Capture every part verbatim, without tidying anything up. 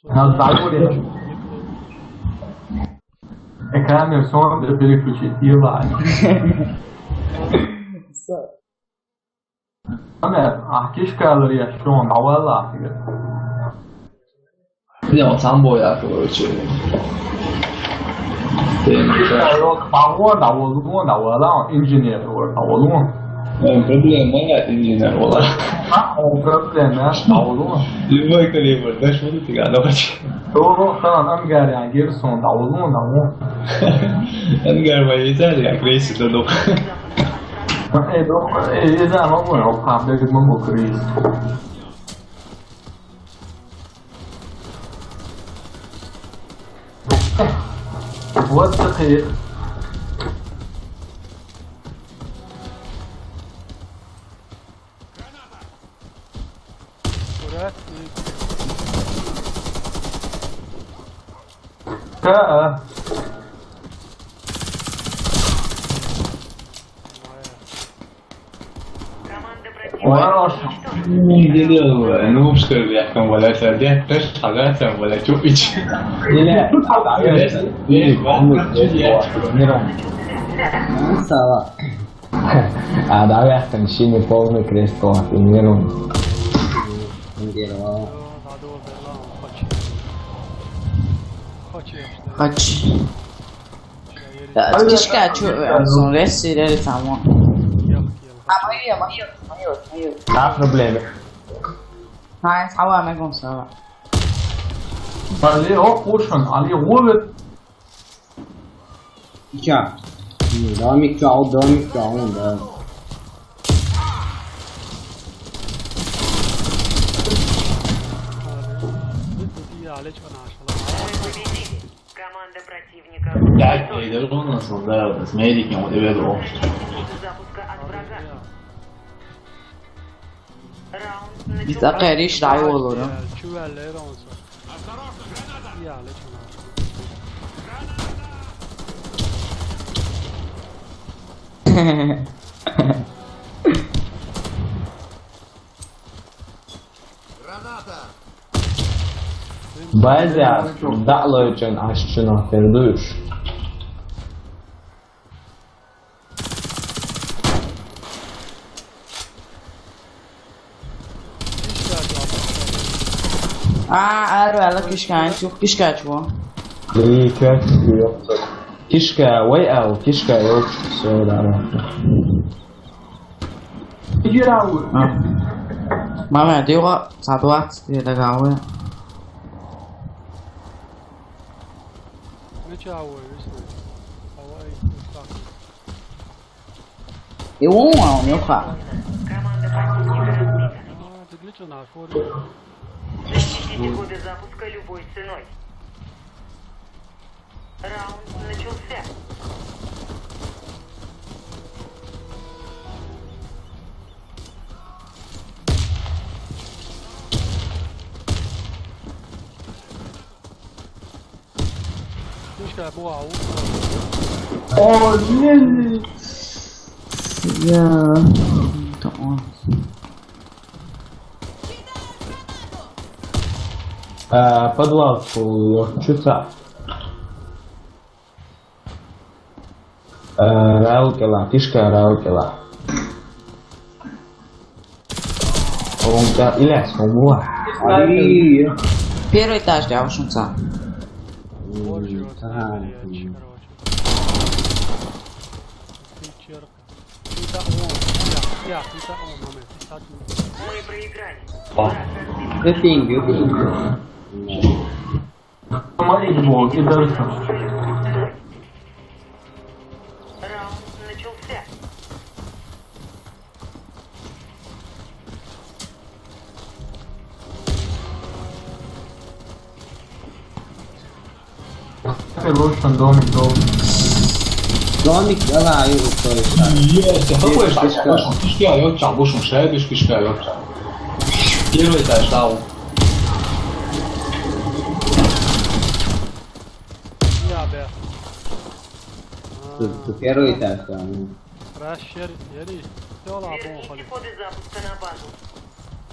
Надо догонять. Камера сон переключить, ебать. Камера, а кишка лария шон, давай ла. Где он сам боя, короче. Кишка лок, павон, даволун, даволун, инженер, даволун. Э, проблема, я инженер, вала. А, он проблема, даволун. Любой калибр, да, что ты фига, давай. Doğru, tamam, Angar ya, geri son, davulun, davulun. Angar var, yeter ya, Grace'i de dok. E, dok, e, yeter, ama bu yok, pembe bir mum bu Grace. What the hell? Burası. Ha. Wow. Geliyor bu. Ne yapmışlar bir yakın böyle. Sen de kaç haber sen böyle çok iç. Yine. Sağ ol. А, давай, там, синий полный крест, класс, не верю. Надо было, хочешь. Хочешь. Хочешь. Да, кишка, чё, э, Сон, рез сирери, тамом. Yok, yok. А, моё, моё, моё, моё. Да, проблема. Ай, сава, мегон, сава. Али, о, кушан, али, вовет. Сейчас. М, давай микро, давай микро, да. Команда противника. Так, я иду, у нас, да, с медиком, вот, я иду. Запуска от врага. Раунд начался. Bizdə qəriş dayı olur. Çüvəlləri olsun. İyi, əllə. Bəzi dağlar üçün aşçına verdiş. Aa, er vələ kişkəni, çox kişkəç bu. İyi, kişkə yoxdur. Kişkə, vay əl, kişkə yox, söyle. Mama, diyor, sadwat diye de gawe. Ne çağırıyor işte? Hava. E, um, um, meu cara. Защитите коды запуска любой ценой. Раунд начался. Слишком, вау. О, нет. Я. Tamam. Ә, подвал, что-то. Ә, Раул кела, фишка Раул кела. Он ка-, или что, во. Ай. Первый этаж, я ушёл сам. М, так. Печерка. Пита он, я, я, пита он, момент, пита он. Мы проиграли. О. Враг разбит. Good thing, good thing. Смотри, вот, и дальше. Раунд начался. Лучше домик, домик. Домик, давай, eu tô. Yes, какой шаг? Кишка, я чабушум, шайбиш, кишка, я чабушум. Первый этаж, дау. Я бе. Ты, ты первый этаж, да, ну. Рашер, ери. Всё, ладно, уходи. Верните коды запуска на базу.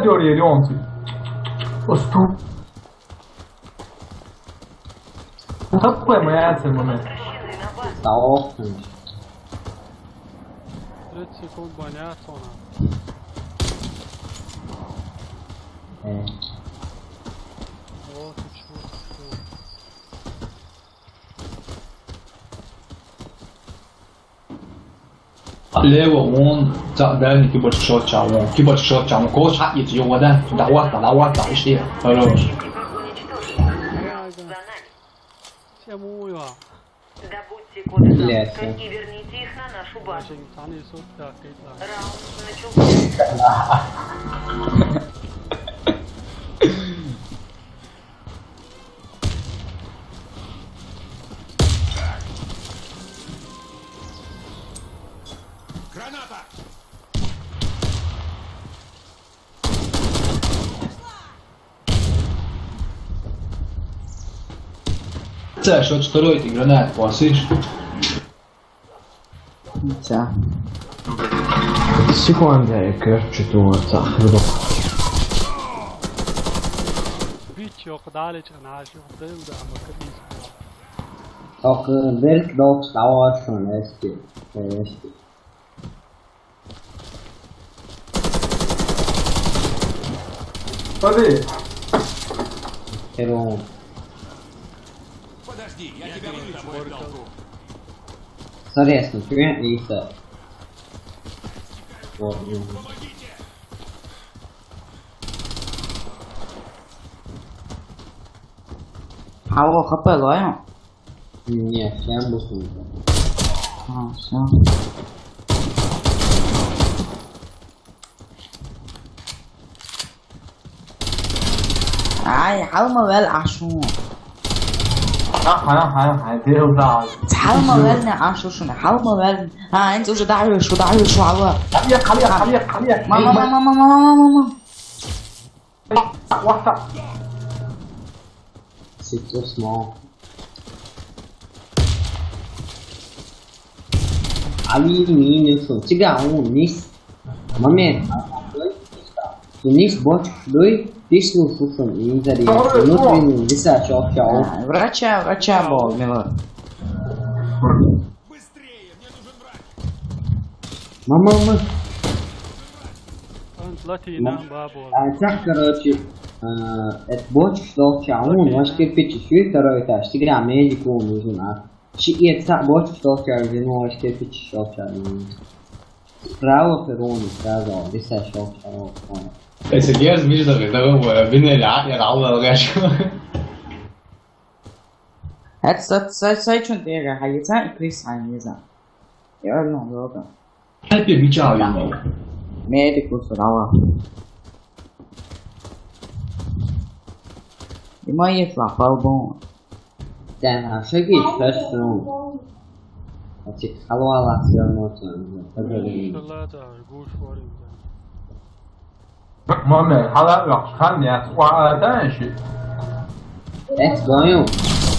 Dio, Leonzi. Ostu. Tăpăi, mă, ia-ți-l, mă, mea. Dar oricum. Trece cu băneața ona. E, O, tu ce mă, tu. Лево, вон, ца-, дальний кибочка шот ча, вон, кибочка шот ча, вон, кого шаг есть, ё, вода, да, вот, да, вот, да, ишти, хорош. Всем уйва. Добудьте коды Блядь, запуска всё. И верните их на нашу базу. Даже не тянет сутки, а ты там. Раунд начался. Граната! Ца, шот второй ты гранат, пасыш? Ца. Секунда, я короче, думаю, ца, хлебок. Бич, ё, куда лечь, она ещё дым, да, мы капец. Ох, берк долг стало, что, Настя, Настя. Подожди. Херон. Подожди, я тебя вытащу, толку. Сорян, ну ты не это. Вот, ну. Алло, хп лоем? Нет, я бухнул. А, всё. Ай, халма вел ашу. Ха, ха, ха, ха, дел да. Халма вел не ашу шуна, халма вел. А, энди уже даю, шу, даю, шу, алла. Халия, халия, халия, халия. Мама, мама, мама, мама, мама. What the? Six so small. Али минус. Тига, он низ. Момент. Низ боч дуй, пишлу шушун, инзари. Внутренний, виса, чё, чё. А, врача, врача, бол, мило. Мама, мама. Ан платина, бабо. А так, короче, э, это боч, что чаун, ваш кирпич, ещё и второй этаж. Тебе медик нужен, а? Чи это боч, что чаун, ваш кирпич, что чаун. Справа перрон, сразу, виса, что чаун. Если герз, видишь, так, так, бинеля, я дал, дал, дал. Эт са, са, са чун тега, ха, еца и крис, ха, не знаю. Я не знаю, долго. Эт би бича, я не знаю. Медик просто дала. И мои фла, по-любому. Да, а шаги, что, что? А ты халуала всё равно, там, подожди. Шалата, гуш варим, да. Маме, халат лак, хан я, ва, а, да, ши. Эс, боюм.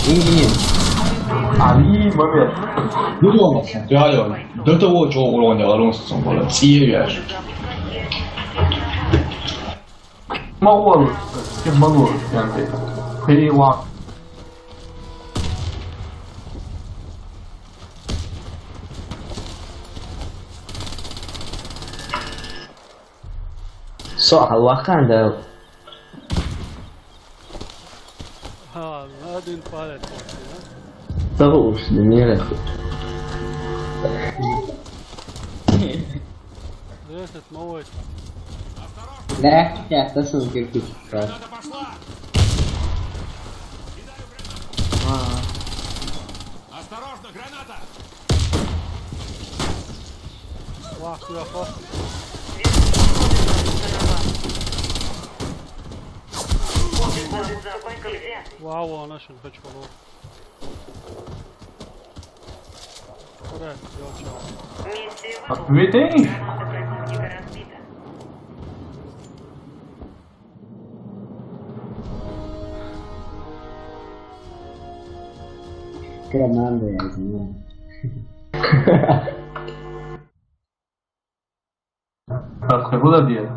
Инженер. Али, маме. Буду он, реально. До того, чего урон я, урон с собой, съешь. Мало, чем мало, чем ты. Хейла. Со, а ваханда. А, на один палец, да? Того уж не мерят. Этот новый. Да, сейчас слышал кирпич. Граната пошла! Кидаю гранату! А. Осторожно, граната! Вах, вах, вах. Вау, она что, хочу. Куда я сделал, чё? Миссия выполнена. Ответь! Граната противника разбита. Команда, я знаю. Parce que vous l'aviez.